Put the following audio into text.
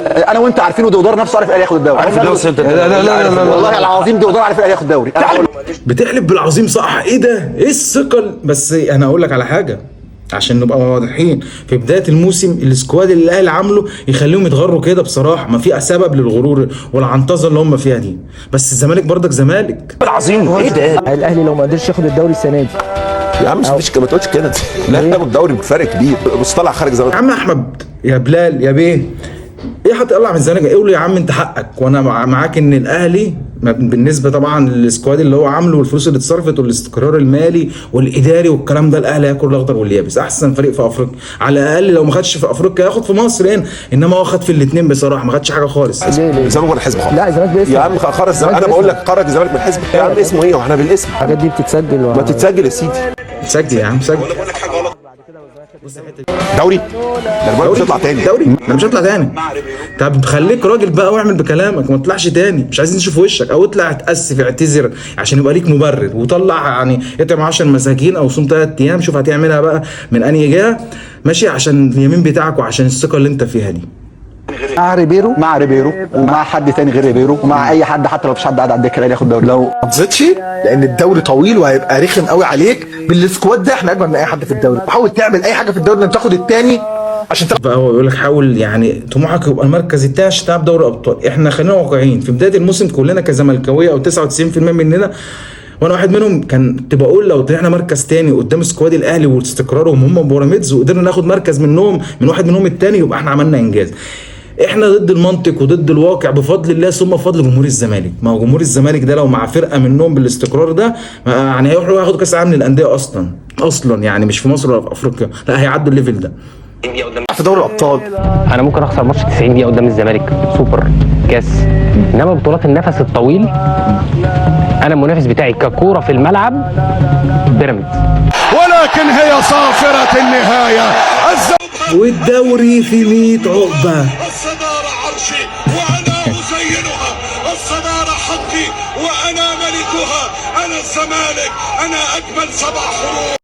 انا وانت عارفين، ودودار نفسه عارف الاهلي ياخد الدوري. عارف الدوري. لا لا لا لا، والله العظيم دودار عارف الاهلي ياخد الدوري. بتحلف بالعظيم صح؟ ايه ده؟ ايه الثقة؟ بس انا اقول لك على حاجة عشان نبقى واضحين، في بداية الموسم ال squad اللي الاهلي عامله يخليهم يتغروا كده بصراحة، ما في سبب للغرور والعنطزه اللي هم فيها دي. بس الزمالك برضك زمالك. العظيم ايه ده؟ الاهلي لو ما قدرش ياخد الدوري السنة دي يا عم مش ما تقولش كده، لا تاخد دوري بفرق كبير. بص طلع خارج الزمالك. يا عم احمد يا بلال يا بيه، ايه هتقلع من الزمالك؟ قول له يا عم انت حقك، وانا معاك ان الاهلي بالنسبة طبعا لل squad اللي هو عامله والفلوس اللي اتصرفت والاستقرار المالي والاداري والكلام ده، الاهلي هياكل الاخضر واليابس، احسن فريق في افريقيا على الاقل. لو ما خدش في افريقيا ياخد في مصر هنا، انما هو خد في الاثنين بصراحة، ما خدش حاجة خالص. ليه ليه؟ الزمالك ولا الحزب خالص؟ لا الزمالك باسم. يا عم خرج الزمالك، انا بقول لك خرج الزمالك من الحزب يا عم. اسمه ايه؟ واحنا بالاسم. الحاجات دي بتتسجل ما تتسجل يا سيدي. سجل يا عم سجل. دوري ده انا مش هطلع تاني. دوري انا مش هطلع تاني. طب خليك راجل بقى واعمل بكلامك، ما تطلعش تاني، مش عايزين نشوف وشك، او اطلع اتاسف اعتذر عشان يبقى ليك مبرر، وطلع يعني اطعم 10 مساكين او صوم 3 ايام، شوف هتعملها بقى من انهي جهة، ماشي، عشان اليمين بتاعك وعشان الثقة اللي انت فيها دي. مع ريبيرو، مع ريبيرو ومع حد تاني غير ريبيرو ومع اي حد، حتى لو مفيش حد قاعد على الدكة الاهلي ياخد دوري. لو ما تزيدش، لان الدوري طويل وهيبقى رخم قوي عليك بال squad ده. احنا اجمل من اي حد في الدوري. حاول تعمل اي حاجة في الدوري انك تاخد الثاني عشان تلعب بقى هو بيقول لك حاول يعني طموحك يبقى المركز الثاني عشان تلعب دوري ابطال. احنا خلينا واقعيين، في بداية الموسم كلنا كزملكاويه او 99% مننا وانا واحد منهم كنت بقول لو طلعنا مركز تاني قدام squad الاهلي واستقرارهم هم بيراميدز وقدرنا ناخد مركز منهم، من واحد منهم التاني، يبقى احنا عملنا انجاز. احنا ضد المنطق وضد الواقع بفضل الله ثم بفضل جمهور الزمالك. ما هو جمهور الزمالك ده لو مع فرقه منهم بالاستقرار ده يعني هيروحوا ياخدوا كاس العالم للاندية اصلا، اصلا يعني مش في مصر ولا في افريقيا، لا هيعدوا ال level ده. في دوري الابطال. انا ممكن اخسر ماتش 90 دقيقة قدام الزمالك سوبر كاس، انما بطولات النفس الطويل انا المنافس بتاعي ككوره في الملعب بيراميدز. ولكن هي صافرة النهاية. والدوري في 100 عقبه. الصدارة عرشي وأنا أزينها، الصدارة حقي وأنا ملكها، أنا الزمالك، أنا أجمل 7 حروف.